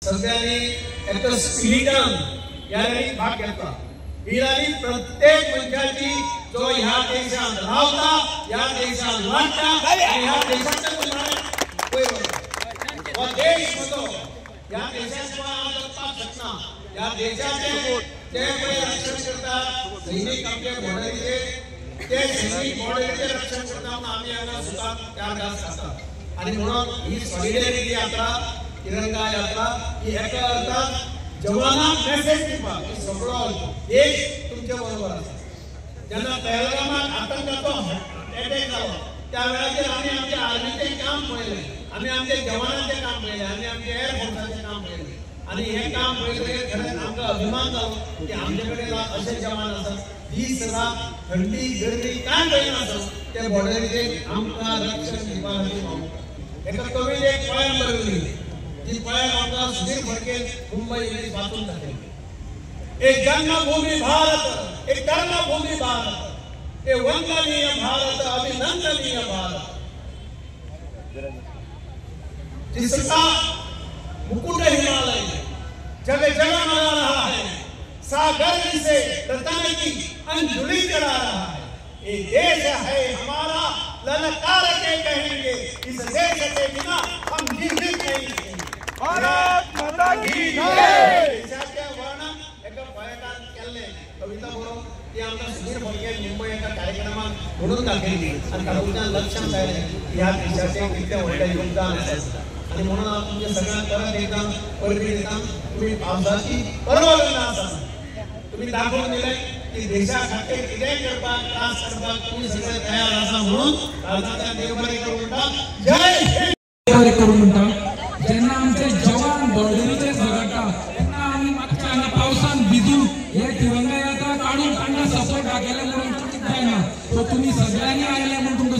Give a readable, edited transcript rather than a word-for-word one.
सगळ्यांनी एका स्पिरिटान ह्या रॅलीत भाग घेतला. ही रॅली प्रत्येक मनशाची जो ह्या देशात रावता, ह्या देशात वाडटा आनी ह्या देशाच्या वयर वता. हो देश म्हजो, ह्या देशा शिवाय हांव जगपाक शकना. ह्या देशाचे ते पळय रक्षण करता सैनीक आमचे बॉर्डरीचे, ते सैनीक बॉर्डरीचे रक्षण करता म्हणून आमी हांगा सुखान चार घास खाता. आनी म्हणून ही सॉलिडॅरिटी यात्रा, तिरंगा यात्रा ही एका अर्थान जवानांक मेसेज दिवपाक की सगळो देश तुमचे बरोबर आसा. जेन्ना पहलगामाक आतंकाचो अटॅक जालो त्या वेळाचेर आमी आमच्या आर्मीचें काम पळयलें, आमी आमच्या जवानांचें काम पळयलें, आमी आमच्या एअरफोर्साचें काम पळयलें. आनी हें काम पळयतकीर खरेंच आमकां अभिमान जालो की आमचे कडेन अशे जवान आसात, दीस रात थंडी गरमी कांय पळयनासत ते बॉर्डरीचेर आमकां रक्षण दिवपा खातीर वावुरतात. एका कवीन एक पोयम बरयली, ती पोयम आमकां सुधीर फडके मुंबय इंग्लीश वाचून दाखयली. एक जन्मभूमी भारत, एक कर्मभूमी भारत, एक वंदनीय भारत, अभिनंदनीय भारत, जिसका मुकुट हिमालय जग जग मना रहा है, सागर से रतन की अंजलि चढ़ा रहा है. ये देश है हमारा, ललकार के कहेंगे, इस देश के बिना हम जीवित नहीं. भारत माता की जय. देशाचे वर्णन एका पोएटान केल्लें कविता बरोवन ती आमकां सुधीर फडके मुंबय एका कार्यक्रमाक म्हणून दाखयली आनी तातूंतल्यान लक्षांत आयलें की ह्या देशाचें कितलें व्हडलें योगदान आसा. आनी म्हणून हांव तुमच्या सगळ्यांक परत एकदां परबी दिता, तुमी पावसाची परवा करिना आसतना तुमी दाखोवन दिलें की देशा खातीर कितेंय करपाक, त्रास करपाक तुमी सगळे तयार आसा. म्हणून काळजांतल्यान देव बरें करूं म्हणटा. जय हिंद. बरें करूं म्हणटा. जेन्ना आमचे जवान बॉर्डरीचेर झगडटा तेन्ना आमी मातशे हांगा पावसान भिजून हे तिरंगा यात्रा काडून तांकां सपोर्ट दाखयले म्हणून चुकीत जायना. सो तुमी सगळ्यांनी आयले म्हूण तुमकां